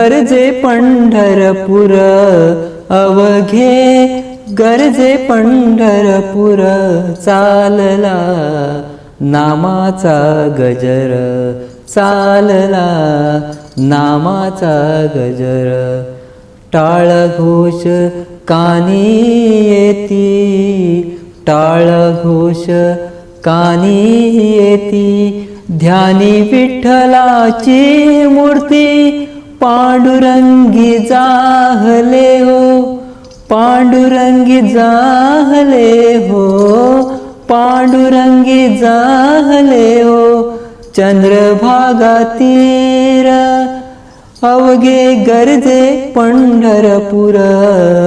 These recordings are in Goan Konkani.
गरजे पंढरपूर, अवघे गरजे पंढरपूर, चालला नामाचा गजर, चालला नामाचा गजर. टाळघोष कानी येती, टाळघोष कानी येती, ध्यानी विठ्ठलाची मूर्ती, पांडुरंगी जाहले हो, पांडुरंगी जाहले हो, पांडुरंगी जाहले हो, चंद्रभागा तीर, अवघे गरजे पंढरपूर,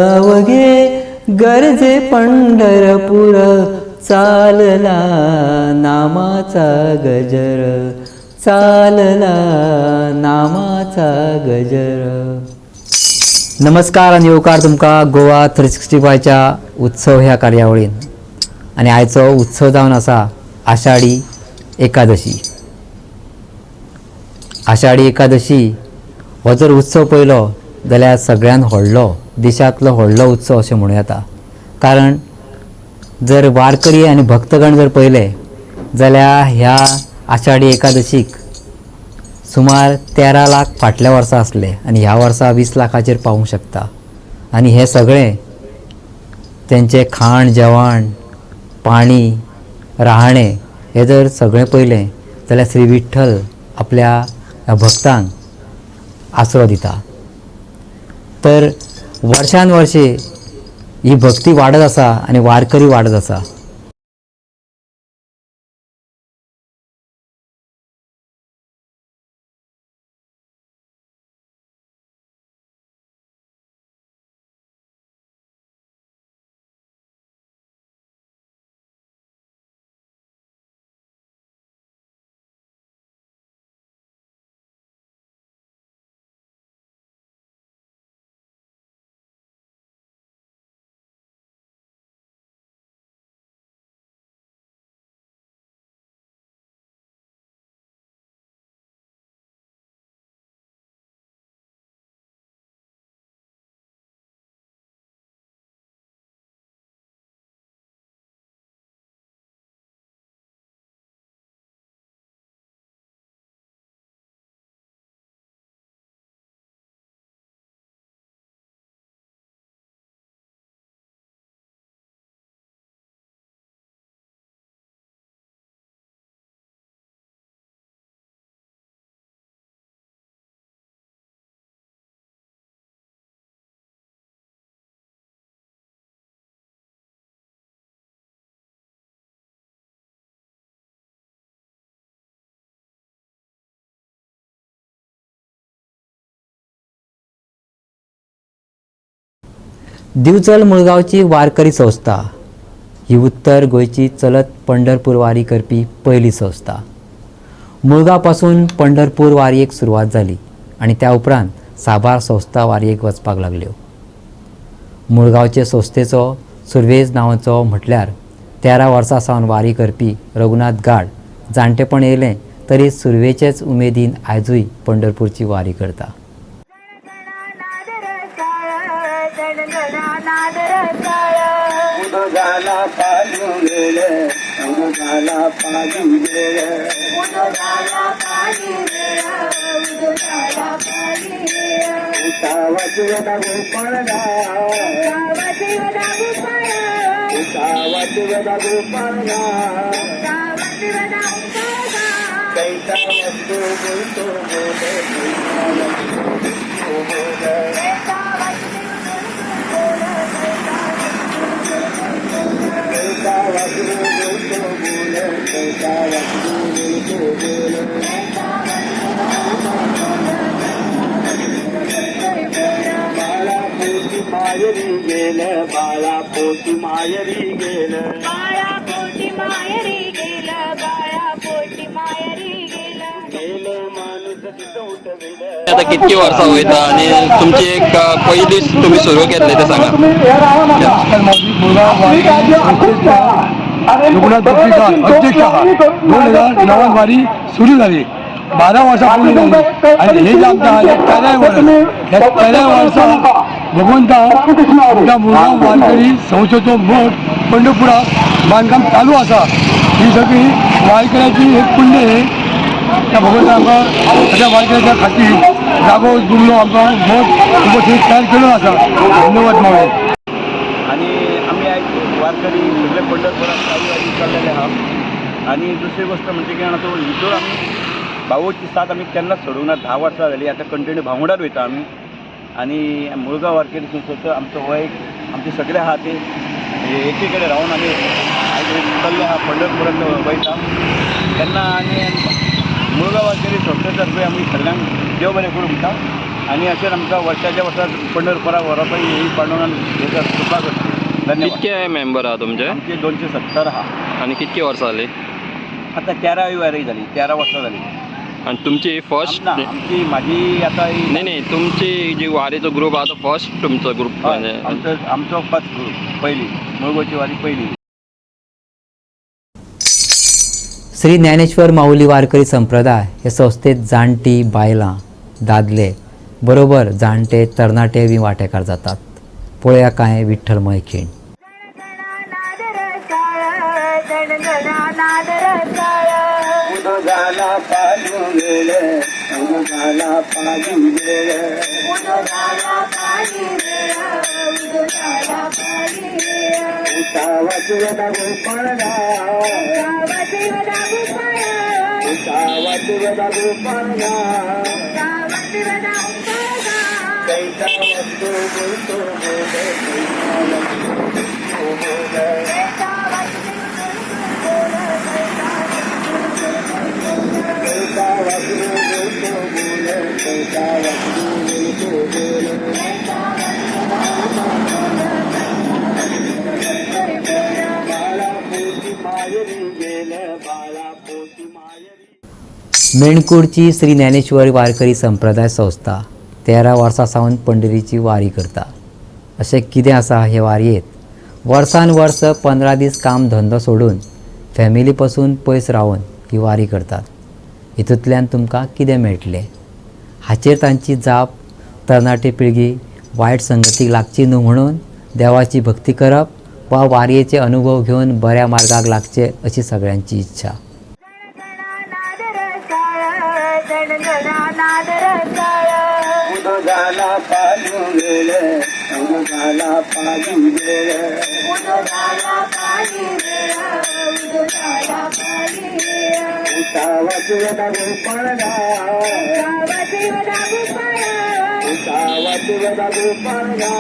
अवघे गरजे पंढरपूर, चालला नामाचा गजर, चालला नामाचा गजर. नमस्कार आनी येवकार तुमकां गोवा 365च्या उत्सव ह्या कार्यावळीन. आनी आयचो उत्सव जावन आसा आषाढी एकादशी. आषाढी एकादशी हो जर उत्सव पळयलो जाल्यार सगळ्यान व्हडलो, देशांतलो व्हडलो उत्सव अशें म्हणूं येता. कारण जर वारकरी आनी भक्तगण जर पळयले जाल्यार ह्या आषाढी एकादशीक सुमार 13 लाख फाटल्या वर्सा आसले आनी ह्या वर्सा 20 लाखाचेर पावूंक शकता. आनी हें सगळें तेंचें खाण जेवण, पाणी, राहणें हें जर सगळें पळयलें जाल्यार श्री विठ्ठल आपल्या भक्तांक आसरो दिता. तर वर्सान वर्षे ही भक्ती वाडत आसा आनी वारकरी वाडत आसा. दिवचल मुळगांवची वारकरी संस्था ही उत्तर गोंयची चलत पंढरपूर वारी करपी पयली संस्था. मुळगांव पासून पंढरपूर वारयेक सुरवात जाली आनी त्या उपरांत साबार संस्था वारयेक वचपाक लागल्यो. मुळगांवचे संस्थेचो सुर्वेज नांवाचो म्हटल्यार 13 वर्सां सावन वारी करपी रघुनाथ गाड जाणटेपण येयलें तरी सुर्वेचेच उमेदीन आयजूय पंढरपूरची वारी करता. बाळा पोटी मायरी गेलं, बाळा पोटी मायरी गेलं, बाळा पोटी मायरी गेलं, गेलं माणूस तिथं उठविलं. आता कितकी वर्सां वयता आनी तुमची एक पयलीच तुमी सुरू केल्ले ते सांगा. रघुनाथ गोपीकर अध्यक्ष 2009 वारी सुरू झाली. 12 वर्सां पूर्ण जाली आनी हे जे आमकां 13 वर्स, ह्या 13 वर्सां भगवंता आमच्या मुळगांव वारकरी संस्थेचो मठ पंढरपुराक बांदकाम चालू आसा. ही सगळी वारकऱ्याची एक पुण्य हे त्या भगवंता आमकां त्या वारकऱ्याच्या खातीर जागो दिल्लो, आमकां मठ उपस्थित तयार केल्लो आसा. धन्यवाद मावळे. आनी आमी आयज वारकरी सगळे पंढरपुरात चालू वारी चल्लेले आहा. आनी दुसरी गोश्ट म्हणजे कितें जाणा तूं, हितून आमी भावोची साथ आमी केन्नाच सोडूंक ना. 10 वर्सां जाली आतां कंटिन्यू भावंडार वयता आमी. आनी मुळगांव वारकरी संस्थेचो आमचो हो एक आमचे सगळे आहा ते एकी कडेन रावन आमी आयज चल्ले आहा पंढरपुरात वयता तेन्ना. आनी मुळगांव वारकरी संस्थेतर्फे आमी सगळ्यांक देव बरें करूं म्हणटा. आनी अशेंच आमकां वर्साच्या वर्सा पंढरपुराक व्हरप ही पांडुरंगान हें कृपा करची. धन्यवाद. कितके मेंबर आहा तुमचे? आमचे 270 आहा. आनी कितके वर्सां जाली? आतां 13वी वारी जाली, 13 वर्सां जाली. आनी तुमची फर्स्ट? ना, आमची माझी आता ही नाही नाही, तुमची जी वारीचो ग्रुप आहा तो फर्स्ट तुमचो ग्रुप? हय, म्हणजे आमचो आमचो फर्स्ट ग्रुप, पहिली मुळगांवची वारी पहिली. श्री ज्ञानेश्वर माऊली वारकरी संप्रदाय हे संस्थेत जाणटी बायलां दादले बरोबर जाणटे तरणाटे बी वांटेकार जातात. पळोवया कांय विठ्ठलमय खीण. उदो झाला पालू वेळ, उदो झाला पालू वेळ, उठावा शिवदा गोपाळगा, उठावा शिवदा गोपाळगा, कैसा वस्तू बोलतो बोल, कैसा वस्तू बोलतो बोल, कैसा वस्तू बोलतो बोल. बाळा पोटी मायरी गेलं, बाळा पोटी मायरी. मेणकूरची श्री ज्ञानेश्वर वारकरी संप्रदाय संस्था 13 वर्सां सावन पंढरीची वारी करता. अशें कितें आसा हे वारयेंत वर्सान वर्स 15 दीस काम धंदो सोडून फॅमिली पसून पयस रावन ही वारी करतात. हितूंतल्यान तुमकां कितें मेळटलें हाचेर तांची जाप, तरणाटी पिळगी वायट संगतीक लागची न्हू म्हणून देवाची भक्ती करप वा वारयेचे अनुभव घेवन बऱ्या मार्गाक लागचे अशी सगळ्यांची इच्छा. उदो झाला पालू वेळ, उदो झाला पालू वेळ, उठावा शिवदा गोपाळगा, उठावा शिवदा गोपाळगा,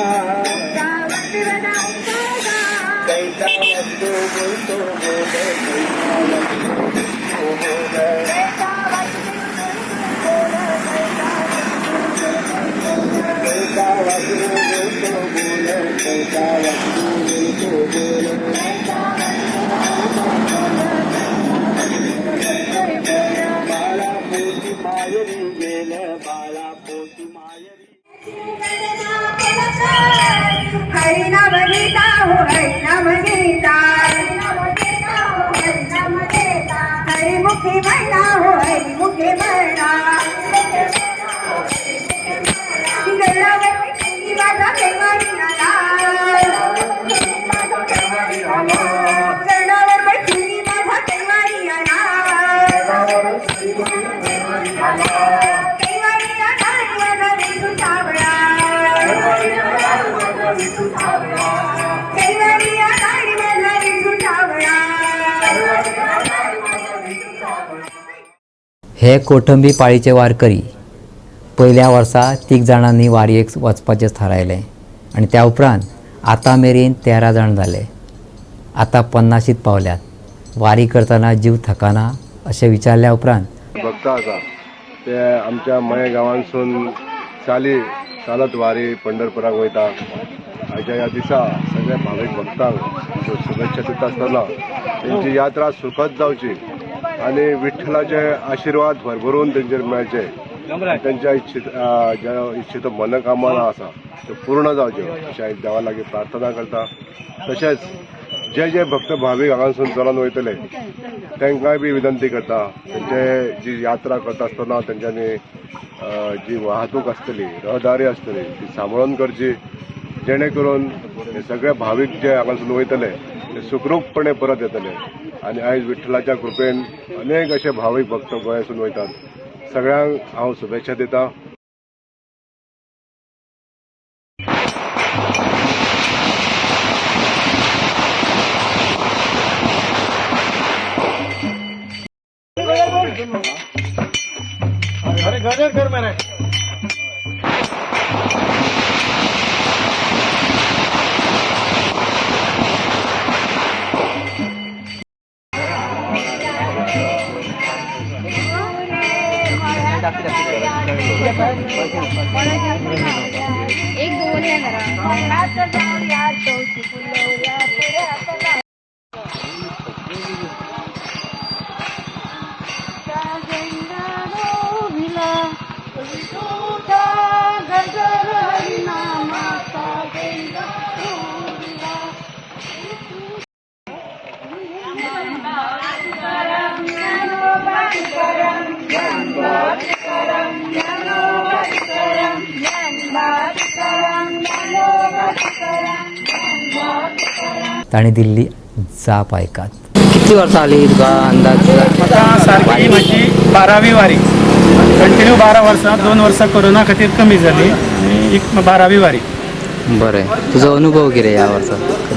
कैसा वस्तू बोलतो बोल, कैसा वस्तू बोल, कैसा वस्तू बोलतो बोल, कैसा वस्तू बोलतो बोल. बाळा पोटी मायरी गेलं, बाळा पोटी मायरी. हरी नाम गीता हो हरी नाम गीता, हरी मुखी म्हणा हो हरी मुखी म्हणा. गरुडावर माझा कैवारी आला, गरुडावर बैठुनी माझा कैवारी आला, कैवारी आला माझा विठू सावळा, कैवारी आला माझा विठू सावळा. हे कोठंबी पाळीचे वारकरी पयल्या वर्सा 3 जाणांनी वारयेक वचपाचें थारायलें आनी त्या उपरांत आतां मेरेन 13 जाण जाले. आतां 50शीत पावल्यात. वारी करतना जीव थकाना अशें विचारल्या उपरांत भक्त आसा ते आमच्या मये गांवांसून चाली चालत वारी पंढरपुराक वयता. आयच्या ह्या दिसा सगळ्या भावीक भक्तांक शुभेच्छा दिता आसतना तेंची यात्रा सुखद जावची आनी विठ्ठलाचे आशिर्वाद भरभरून तेंचेर मेळचे, तेंच्या इच्छित ज्या इच्छित मनोकामना आसा त्यो पूर्ण जावच्यो अशें हांव देवा लागीं प्रार्थना करता. तशेंच जे जे भक्त भावीक हांगासून चलोन वयतले तांकांय बी विनंती करता, तेंचे जी यात्रा करता आसतना तेंच्यांनी जी वाहतूक आसतली, रहदारी आसतली ती सांबाळून करची, जेणे करून हे सगळे भावीक जे हांगासून वयतले ते सुखरूपपणे परत येतले. आनी आयज विठ्ठलाच्या कृपेन अनेक अशे भावीक भक्त गोंयासून वयतात. सगळ्यांक हांव शुभेच्छा दिता. एक दोन जाऊया चौथी फुलवल्या पुऱ्यात. ताणें दिल्ली जाप आयकात. कितली वर्सां जाली तुका अंदाज? म्हाका सारकी म्हजी 12वी वारी, कंटिन्यू 12 वर्सां. 2 वर्सां कोरोना खातीर कमी जाली आनी एक 12वी वारी. बरें, तुजो अनुभव कितें ह्या वर्सा?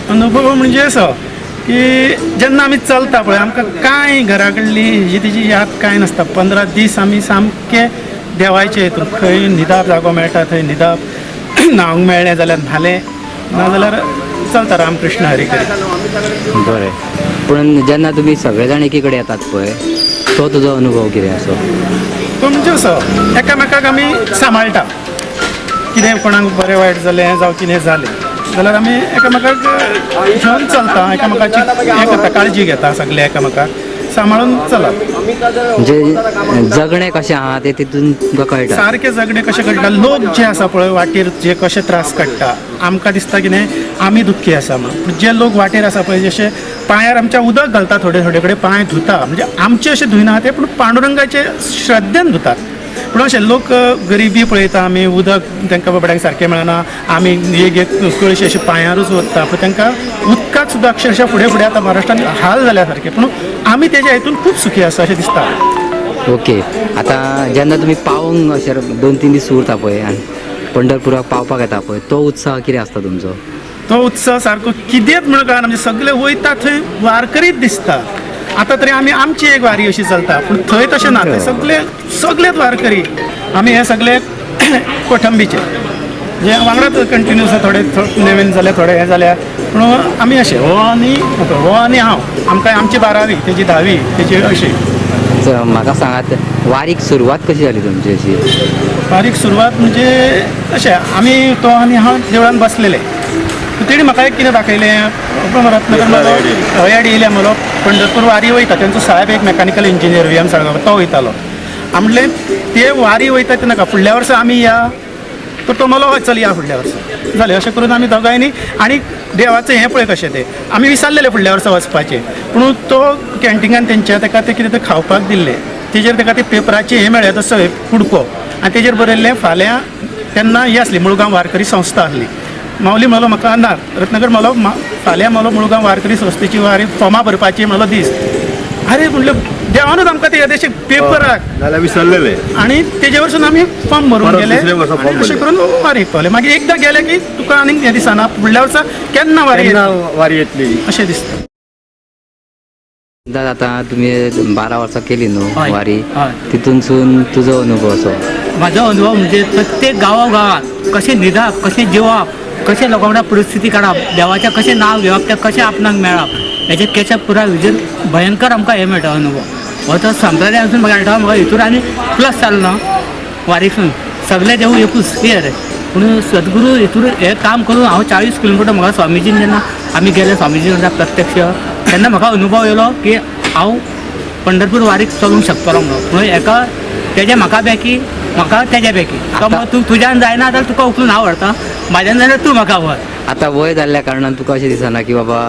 अनुभव म्हणजे असो की जेन्ना आमी चलता पळय, आमकां कांय घरा कडली हेजी तेजी याद कांय नासता. 15 दीस आमी सामके देवाचे हितून, खंय न्हिदाप जागो मेळटा थंय न्हिदाप, न्हावंक मेळ्ळें जाल्यार न्हालें, नाजाल्यार चलता रामकृष्ण हरी करीत. बरें, पूण जेन्ना तुमी सगळे जाण एकी कडेन येतात पळय, तो तुजो अनुभव कितें असो? तो म्हणजे असो एकामेकाक आमी सांबाळटा. कितें कोणाक बरें वायट जालें जावं कितें जालें जाल्यार आमी एकामेकाक घेवन चलता, एकामेकाची हें करता, काळजी घेता, सगळे एकामेकाक सांबाळून चलप. म्हणजे जगणें कशें आहा तें तितून तुमकां कळटा. सारकें जगणें कशें कळटा. लोक जे आसा पळय वाटेर जे कशे त्रास काडटा, आमकां दिसता कितें आमी दुख्खी आसा म्हणून, पूण जे लोक वाटेर आसा पळय, जशे पांयार आमच्या उदक घालता, थोडे थोडे कडेन पांय धुता, म्हणजे आमचे अशें धुयना ते, पूण पांडुरंगाचे श्रद्धेन धुतात. पूण अशें लोक गरिबी पळयता आमी, उदक तांकां बाबड्यांक सारकें मेळना, आमी एक एक कळशी अशें पांयारूच वता, पूण तांकां उदकाक सुद्दां अक्षरशा फुडें फुडें आतां महाराष्ट्रान हाल जाल्या सारके, पूण आमी तेज्या हितून खूब सुखी आसा अशें दिसता. ओके, आतां जेन्ना तुमी पावोंक अशें 2-3 दीस उरता पळय आनी पंढरपुराक पावपाक येता पळय, तो उत्साह कितें आसता तुमचो? तो उत्सव सारको कितेंच म्हणून कळना, म्हणजे सगळे वयता थंय वारकरीच दिसता. आतां तरी आमी आमची एक वारी अशी चलता, पूण थंय तशें ना, थंय सगळे सगळेच वारकरी. आमी हे सगळे कोठंबीचे जे वांगडाच कंटिन्यू आसा, थोडे नवीन जाले, थोडे हे जाल्या, पूण आमी अशे हो आनी हो आनी हांव, आमकां आमची 12वी, तेजी 10वी, तेजी अशी. म्हाका सांगात, वारीक सुरवात कशी जाली तुमची अशी? वारीक सुरवात म्हणजे अशें आमी तो आनी हांव देवळान बसलेले, तेणी म्हाका एक कितें दाखयलें, रत्नाकर याड येयल्या म्हणलो पंढरपूर वारी वयता, तेंचो साहेब एक मेकॅनिकल इंजिनियर VM Salgaonkar, तो वयतालो. म्हणलें ते वारी वयता ते नाका, फुडल्या वर्सा आमी या, तर तो म्हणलो हय चल या फुडल्या वर्सा. जालें अशें करून आमी दोगांयनी, आनी देवाचें हें पळय कशें तें आमी विसरलेले फुडल्या वर्सा वचपाचें, पूण तो कॅन्टिनान तेंच्या ताका तें कितें तें खावपाक दिल्लें, तेजेर ताका ते पेपराचें हें मेळ्ळें तसो कुडको, आनी तेजेर बरयल्लें फाल्यां तेन्ना ही आसली मुळगांव वारकरी संस्था आसली. माऊली म्हणलो म्हाका ना, रत्नाकर म्हणलो फाल्यां म्हणलो मुळगांव वारकरी संस्थेची वारी फॉर्मां भरपाची म्हणलो दीस. अरे म्हणलें देवानूच आमकां ते येदेशे पेपराक नाल्यार विसरलेले, आनी तेजे वरसून आमी फॉर्म भरून गेले, अशें करून वारीक पावले. मागीर एकदां गेले की तुका आनीक हें दिसना फुडल्या वर्सा केन्ना वारी येतली अशें दिसता. आतां तुमी 12 वर्सां केली न्हू वारी, तितूनसून तुजो अनुभव असो? म्हाजो अनुभव म्हणजे प्रत्येक गांवागांवांत कशें न्हिदप, कशें जेवप, कशें लोकां वांगडा परिस्थिती काडप, देवाचें कशें नांव घेवप, तें कशें आपणाक मेळप, हेजे केच्या पुराय हेजेर भयंकर आमकां हें मेळटा अनुभव. हो तो संप्रदाय वचून म्हाका मेळटा, म्हाका हितूर आनी प्लस जालो ना वारीकसून सगळे देव एकूच क्लियर. पूण सद्गुरू हितूर हें काम करून हांव 40 किलोमिटर म्हाका स्वामीजीन जेन्ना आमी गेले स्वामीजी वांगडा प्रत्यक्ष, तेन्ना म्हाका अनुभव येयलो की हांव पंढरपूर वारीक चलूंक शकतलो म्हणून. पूण एका तेजे म्हाका बेकी, म्हाका तेज्या बेकी, तो तूं तुज्यान जायना जाल्यार तुका उखलून हांव व्हरता, म्हाज्यान जायना तूं म्हाका व्हर. आतां वय जाल्ल्या कारणान तुका अशें दिसना की बाबा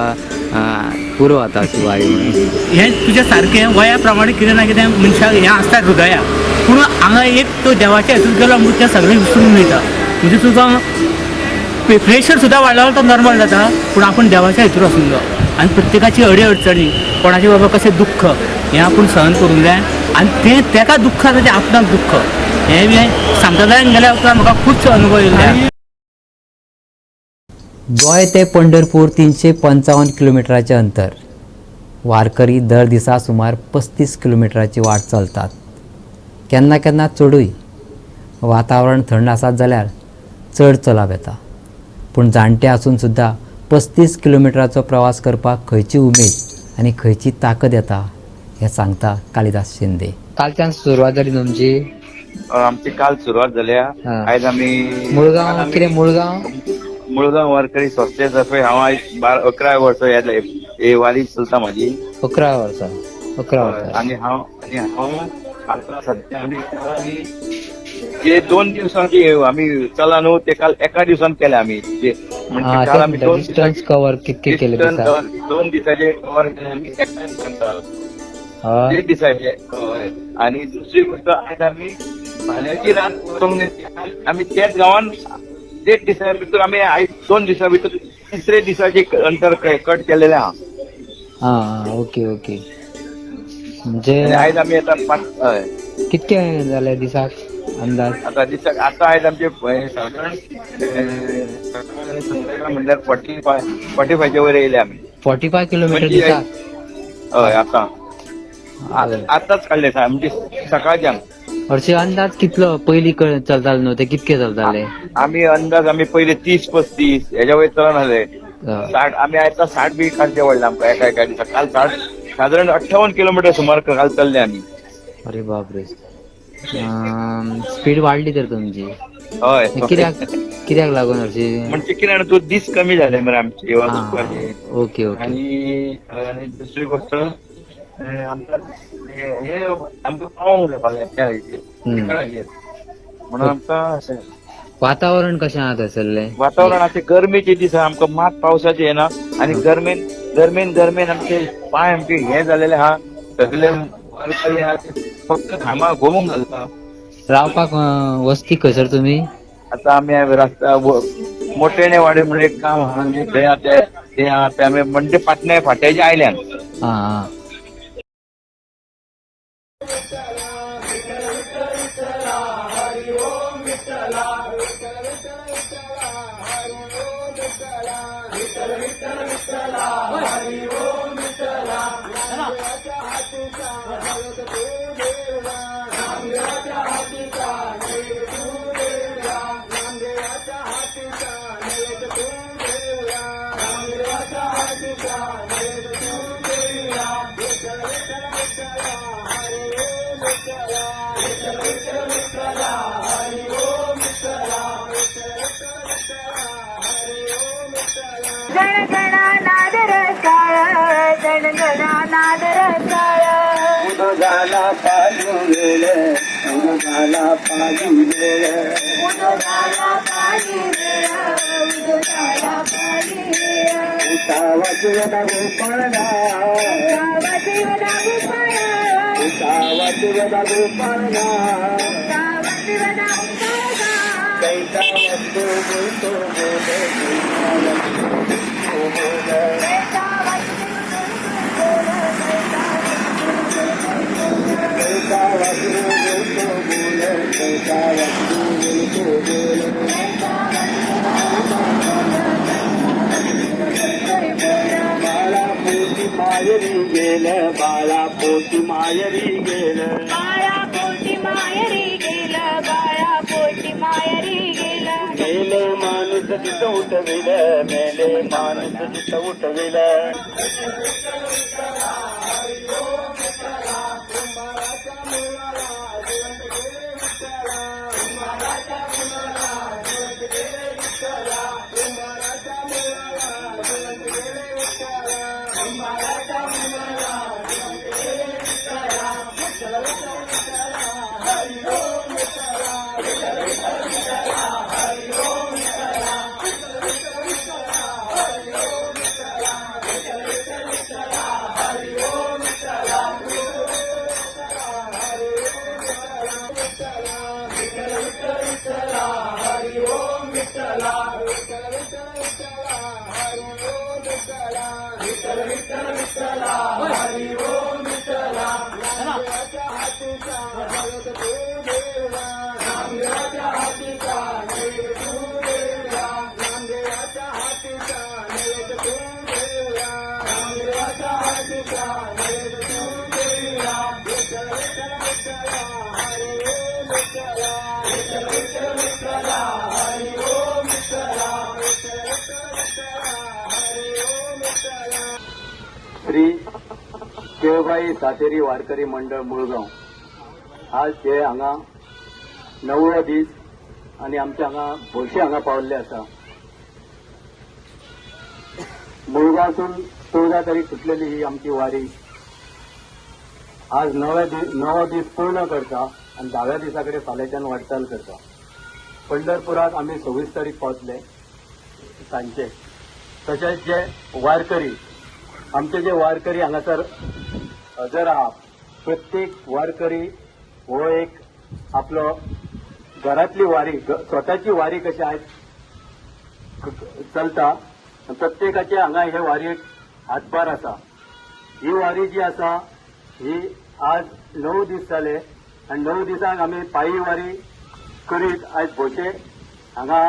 पुरो आतां अशी वारी म्हणून. हें तुज्या सारकें वया प्रमाणे कितें ना कितें मनशाक हें आसता हृदया, पूण हांगा एक तो देवाच्या हितून गेलो म्हणून तें सगळें विसरून वयता. म्हणजे तुका प्रेशर सुद्दां वाडलो तो नॉर्मल जाता, पूण आपूण देवाच्या हितूर आसूंक जाय आनी प्रत्येकाची अडी अडचणी कोणाचें बाबा कशें दुख्ख हें आपूण सहन करूंक जाय आनी तें तेका दुख्ख आसा तें आपणाक दुख्ख हें बी सांतानान गेल्या उपरांत म्हाका खुबसो अनुभव येयल्ले आसा. गोंय ते पंढरपूर 355 किलोमिटराचें अंतर. वारकरी दर दिसा सुमार 35 किलोमिटराची वाट चलतात, केन्ना केन्ना चडूय. वातावरण थंड आसत जाल्यार चड चलप येता, पूण जाणटे आसून सुद्दां 35 किलोमिटराचो प्रवास करपाक खंयची उमेद आनी खंयची ताकद येता हें सांगता कालिदास शिंदे. कालच्यान सुरवात जाली तुमची? आमची काल सुरवात जाल्या. हा. आयज आमी मुळगांव कितें मुळगांव मुळगांव वारकरी संस्थे तर्फे हांव आयज 11 वर्सां हे वारी चलता म्हाजी. 11 वर्सां. 11 वर्सां. आनी हांव आतां सद्या आमी जे 2 दिवसांची आमी चला न्हू ते काल एका दिवसान केले आमी. म्हणजे काल आमी 2 डिस्टन्स कवर कितके केले दिसा? 2 दिसाचे कवर केले आमी एका दिसान, 1 दिसाचे. आनी दुसरी गोष्ट आयज आमी फाल्यांची रात आमी त्याच गांवान 1.5 दिसा भितर आमी आयज 2 दिसा भितर तिसरे दिसाचे अंतर कट केलेले आहा. आं ओके ओके. म्हणजे आयज आमी आतां 5 कितके जाले दिसाक अंदाज? आता दिसाक आतां आयज आमचे सादारण म्हणल्यार 45 वयर येयले आमी. 45 किलोमिटर दिसाक? हय आतां आतांच काडले म्हणजे सकाळच्यान. हरशीं अंदाज कितलो पयलीं चलताले न्हू ते कितके चलताले? आमी अंदाज आमी पयले 30-35 हेज्या वयर चलनासले. 60 आमी आतां 60 बी काडचे पडले आमकां एका एका दिसा. काल 60 सादारण 58 किलोमिटर सुमार काल चल्ले आमी. अरे बापरे, स्पीड वाडली तर तुमची. हय. कित्याक लागून हरशीं? म्हणजे कितें तूं दीस कमी जाले मरे आमचे. Okay okay. आनी दुसरी गोष्ट आमकां हे आमकां पावोंक जाय फाल्यां म्हणून आमकां अशें. वातावरण कशें आहा थंयसरलें? वातावरण आतां गरमेचे दीस आहा, आमकां मात पावसाचें येना आनी गरमेन गरमेन गरमेन आमचे पांय आमचे हे जालेले आहा सगळे फक्त घामा गोमूंक घालता. रावपाक वस्ती खंयसर तुमी? आतां आमी रस्ता मोटेणे वाडे म्हणून एक गांव आहा थंय ते आहा ते आमी म्हणजे पाटणे फाट्याच्या आयल्यान. आं. विठ्ठला विठ्ठल विठ्ठल विठ्ठला हरी ओम विठ्ठला विठ्ठल विठ्ठल विठ्ठला हरी ओम विठ्ठला नामदेवाच्या हातीचा नैवेद्य तू देवला नामदेवाच्या हातीचा नैवेद्य तू देवला नामदेवाच्या हातीचा नैवेद्य तू देवला नामदेवाच्या हातीचा नैवेद्य तू देवला विठ्ठल विठ्ठल विठ्ठला हरी ओम विठ्ठला विठ्ठल विठ्ठल विठ्ठला हरी ओम विठ्ठला विठ्ठल विठ्ठल विठ्ठला हरी ओम विठ्ठला. श्री केळबाई सातेरी वारकरी मंडळ मुळगांव आज हे हांगा 9वो दीस आनी आमचे हांगा भोरशे हांगा पावल्ले आसा. मुळगांवसून 14 तारीख सुटलेली ही आमची वारी आज 9वो दीस पूर्ण करता आनी 10व्या दिसा कडेन फाल्यांच्यान वाटचाल करता. पंढरपुराक आमी 26 तारीख पावतले सांजचे. तशेंच जे वारकरी आमचे जे वारकरी हांगासर हजर आहा प्रत्येक वारकरी हो एक आपलो घरांतली वारी स्वताची वारी कशी आयज चलता प्रत्येकाचे हांगा हे वारयेक हातभार आसा. ही वारी जी आसा ही आज 9 दीस जाले आनी 9 दिसांक आमी पायी वारी करीत आयज भोशे हांगा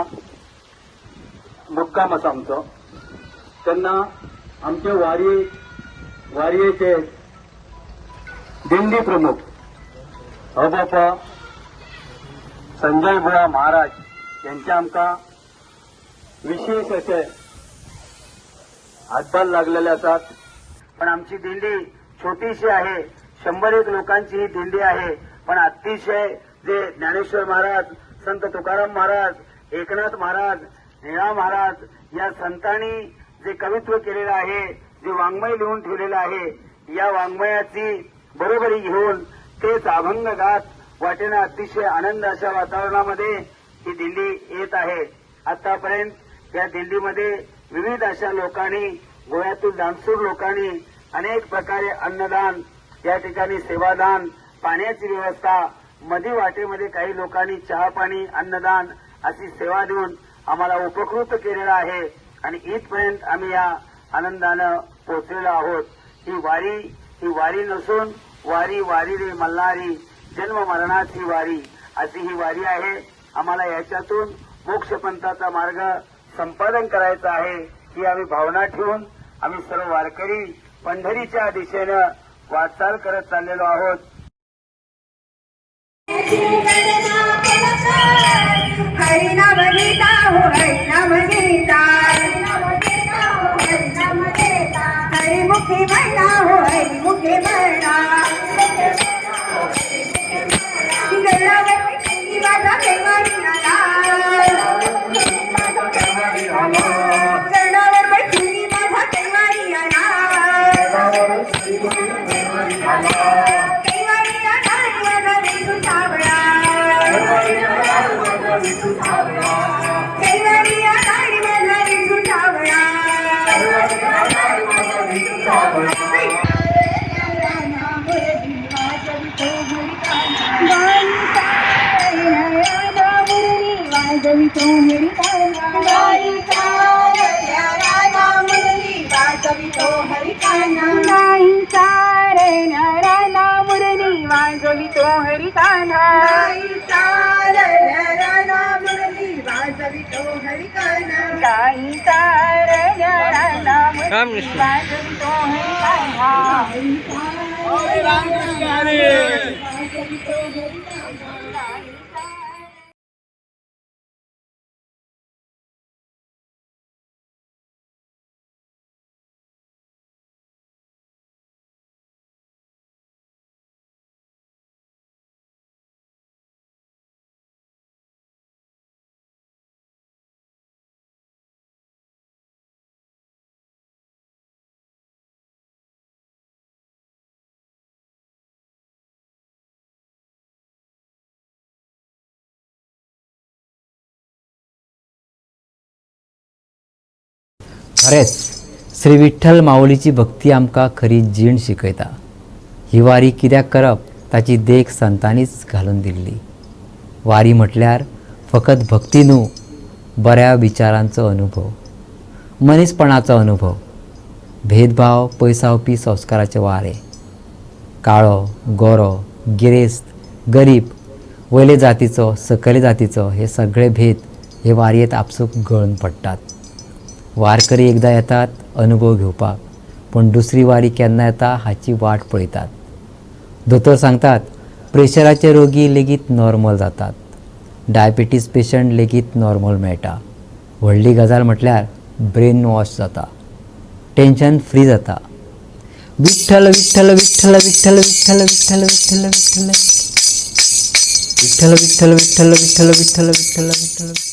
मुक्काम आसा आमचो. तेन्ना आमचे वारयेचे दिंडी प्रमुख अबापा संजय बुवा महाराज यांचे आमकां विशेष असे हातभार लागलेले आसात. पण आमची दिंडी छोटीशी आहे, 101 लोकांची ही दिंडी आहे, पण अतिशय जे ज्ञानेश्वर महाराज, संत तुकाराम महाराज, एकनाथ महाराज, निळा महाराज या संतांनी जे कवित्व केलेलं आहे, जे वाङ्मय लिहून ठेवलेलं आहे, या वाङ्मयाची बरोबरी घेऊन तेच अभंग गात वाटेनं अतिशय आनंद अशा वातावरणामध्ये ही दिंडी येत आहे. आतापर्यंत या दिंडीमध्ये विविध अशा लोकांनी, गोव्यातील दानशूर लोकांनी अनेक प्रकारे अन्नदान, या ठिकाणी सेवादान, पाण्याची व्यवस्था, मधी वाटेमध्ये काही लोकांनी चहा पाणी अन्नदान अशी सेवा देऊन आम्हाला उपकृत केलेलं आहे आणि इथपर्यंत आम्ही या आनंदानं पोहोचलेलो आहोत. ही वारी ही वारी नसून वारी वारी रे मल्हारी जन्म मरणाची वारी अशी ही वारी आहे. आम्हाला याच्यातून मोक्षपंथाचा मार्ग संपादन करायचा आहे ही आम्ही भावना ठेवून आम्ही सर्व वारकरी पंढरीच्या दिशेनं वाटचाल करत चाललेलो आहोत. हरिनाम गीता हो हरिनाम गीता हरिमुखी म्हणा हो हरिमुखी म्हणा माझा कैवारी आला चरणावर बैठुनी माझा कैवारी आला कैवारी आला माझा विठू सावळा कैवारी आला माझा विठू सावळा. खरेंच श्री विठ्ठल माऊलीची भक्ती आमकां खरी जीण शिकयता. ही वारी कित्याक करप ताची देख संतांनीच घालून दिल्ली. वारी म्हटल्यार फकत भक्ती न्हू बऱ्या विचारांचो अनुभव, मनीसपणाचो अनुभव, भेदभाव पयसावपी संस्काराचे वारें, काळो गोरो, गिरेस्त गरीब, वयले जातीचो सकयले जातीचो, हे सगळे भेद हे वारयेंत आपसूक गळून पडटात. वारकरी एकदां येतात अनुभव घेवपाक, पूण दुसरी वारी केन्ना येता हाची वाट पळयतात. दोतोर सांगतात प्रेशराचे रोगी लेगीत नॉर्मल जातात, डायबिटीज पेशंट लेगीत नॉर्मल मेळटा. व्हडली गजाल म्हटल्यार ब्रेन वॉश जाता, टेंशन फ्री जाता. विठ्ठल विठ्ठल विठ्ठल विठ्ठल विठ्ठल विठ्ठल विठ्ठल विठ्ठल विठ्ठल विठ्ठल विठ्ठल विठ्ठल विठ्ठल विठ्ठल विठ्ठल.